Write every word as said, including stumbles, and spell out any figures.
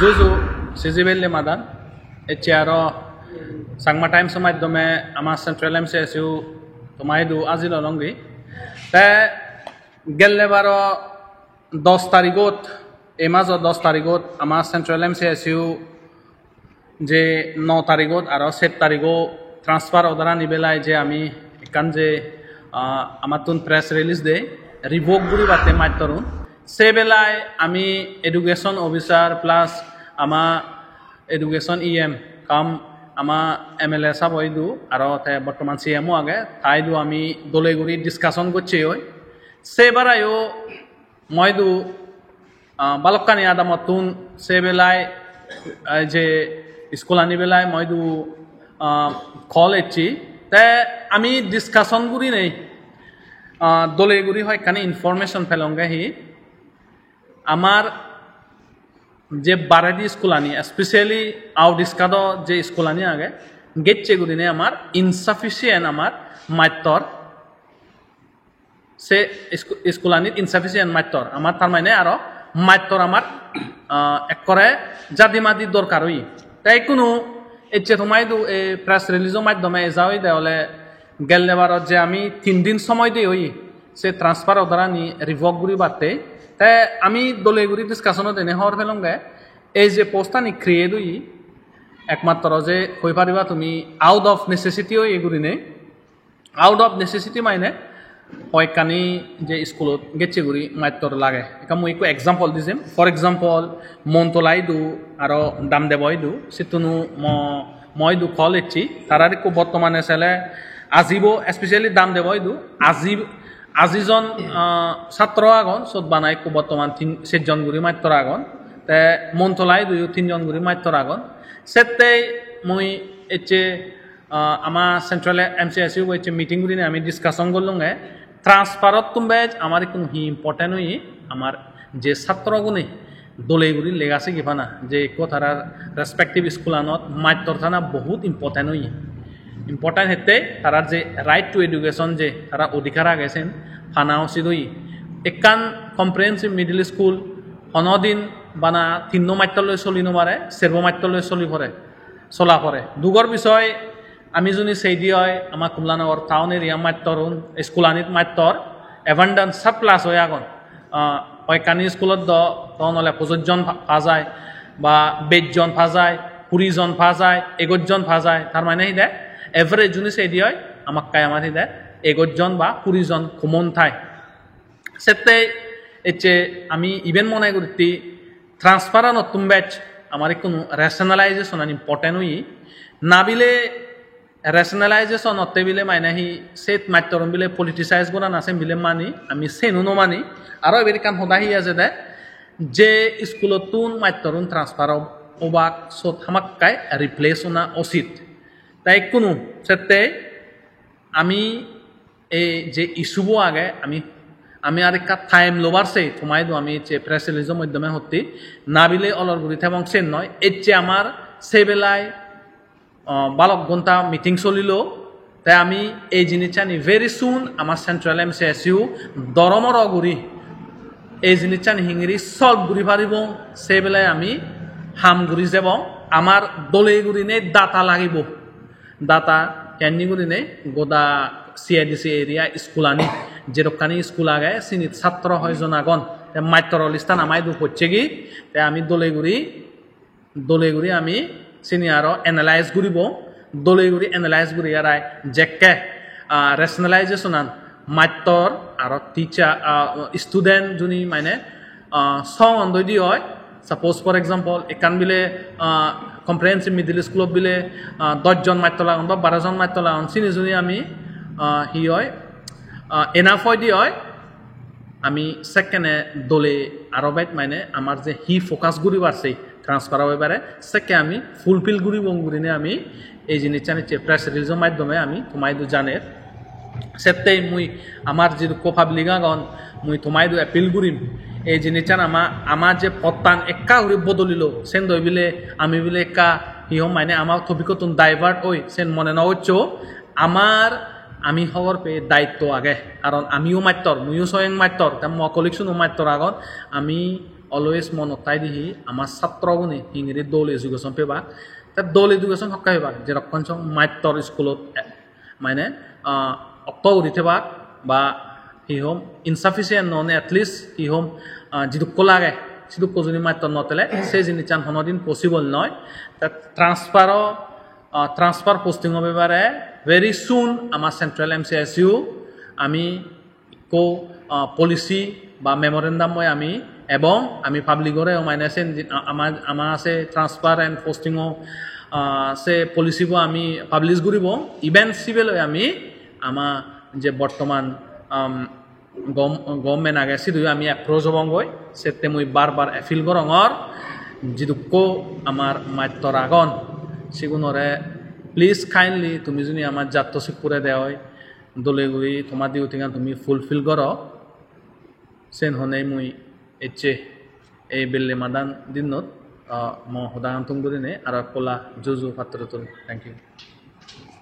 Juju, siji belle madan. Ecche aro Changma Times maddome ama Central M C S U toma idu ajil olongi. Te gelle baro dos tarigot, ei majo dos tarigot ama Central M C S U je no tarigot aro set tarigo transfer order ani belai je ami ekkan je, ah, amattun press release de revoke guribatte mattorun, se belai ami education officer plus ama education E M kam ama M L A sabo idu aro te bottoman C M o age, ta idu ami dole guri discussion goccheyoi. Se barayo moidu, ah, balokkani adamottun se belai, ah, je school ani belai moidu, ah, call ecchi. Te ami discussion gurinei, ah, dole guri hoyekkani information pelonge hi. Amar je baredi school ani, especially outskirt-o je school ani age, gecche gurinei amar insufficient amar mattor. Se isku-, school anit insufficient mattor. Amar tar mane aro mattor amar, ah, ekkore jadi madi dorkar oye. Te ikkunu ecche toma idu ei press release-o maddome eja oide ole gelle barot je ami tin din somoy de oye se transfer order ani revoke guribatte. Te ami dole guri discussion-ot ene hobor pelonge ei je post ani create oye ekmatro je hoi pariba tumi out of necessity oye gurinei. Out of necessity mane hoyekkani je school-ot gecche guri mattor lage. Ekka mui ekko example di jem. For example, Montola idu aro Damdebo idu, sittunu mo-, mo idu call ecchi. Tarar ekko bottomane sele ajibo, especially Damdebo idu, aji, aji jon, ah, satro agon, sot bana ekko bottoman tin, sejjon guri mattor agon. Te Montola idu tinjon guri mattor agon. Settei mui ecche ah, ama Central M C S U bo ecche meeting gurinei ami discussion gollonge. Transfer-ottun bej amar ikkunu hi important oye, amar je satro gune dole guri lega sigi pana, je ekko tarar respective school-anot mattor thana bohut important oye. Important hette tarar je right to education je tara odhikar age sen pana usit oye. Ekkan comprehensive middle school honodin bana tinno mattor loi soli no pare, serbo mattor loi soli pore, sola pore. Dugor bisoy ami juni sei di oi, ama Kamalanagar town area mattorun, school-anit mattor, abundance surplus oi agon. Ah, hoyekkani school-ot do, ton ole pojoj jon pa-, pa jai, ba bej jon pa jai, kuri jon pa jai, egoj jon pa jai. Tar mane hi de? Average juni sei di oi, amakkai amar hi de? Egoj jon ba kuri jon common thai. Sette ecche ami iben mone guritti transfer-anottun bej amar ikkunu rationalization-an important oye. Na bile rationalization otte bile mane hi set mattorun bile politicize gorana sen bile mani, ami senu no mani. Aro eber ekkan hoda hi age de, je school-ottun mattorun transfer ob-, obak sot hamakkai replace ona usit. Ta ikkunu sette ami ei je issue bo age, ami, ami ar ekka time lobar sei, toma idu ami je press release-o maddome hotte, na bile olor guri thebong sen noi, ecche amar sei belai, ah, balok ghonta meeting solilo, te ami ei jinissani very soon amar Central M C S U doromoro guri ei jinissani hingiri solve guri paribong, sei belai ami ham guri jebong, amar dole gurinei data lagibo. Data kenni gurinei goda C I D C area school-ani, jedokkani school age, sinit satro hoijon agon, te mattoror list-an ama idu pocchegi, te ami dole guri, dole guri ami sini aro analyze guribo, dole guri analyze guri arai jekke, ah, rationalization-an mattor aro teacher, ah, student juni mane, ah, song on doi di oi. Suppose, for example, ekkan bile, ah, comprehensive middle school-ot bile, ah, dosh jon mattor lagon ba baro jon mattor lagon, sini juni ami, ah, hi oi, ah, enough oi di oi, ami sekkene dole aro bej mane amar je hi focus guribar sei transfer oi bare, sekke ami fulfill guribong gurinei ami ei jinissani je press release-o maddome ami toma idu janer. Settei mui amar jidukko public agon, mui toma idu appeal gurim, ei jinissan ama, ama je pottan ekka guri bodolilo, sen doi bile ami bile ekka hi hom mane ama topic-ottun divert oi, sen mone no goccho. Amar, ami hobor peye daitto age, karon amiyo mattor, muiyo soyeng mattor, te mo colleagues-uno mattor agon, ami always monot thai di hi ama satro gune hingiri dol education pebak. Te dol education hokke pebak, jerokkon song mattor schoolot, eh, mane, ah, okto uri thebak ba hi hom insufficient none, at least hi hom, ah, jidukko lage sidukko juni mattor no tele se jinissan honodin possible noi. Te transfer o, ah, transfer posting o bepare very soon ama central M C S U ami ikko, ah, policy ba memorandum oi ami, ebong ami public ore o mane sen di-, a-, ama, ama se transfer and posting o, ah, se policy bo ami publish guribo, even sibe loi ami ama je bortoman, um, gom-, government age sidu ami approach obongoi, sette mui bar bar appeal gorongor, jidukko amar mattor agon sigunore please kindly tumi juni amar jatto sikkure de oi, dole guri toma duty gan tumi fulfill goro. Sen honei mui ecche ei belle madan dinnot, ah, mo hodagan thum gurinei aro ekkola juju pattor tun. Thank you.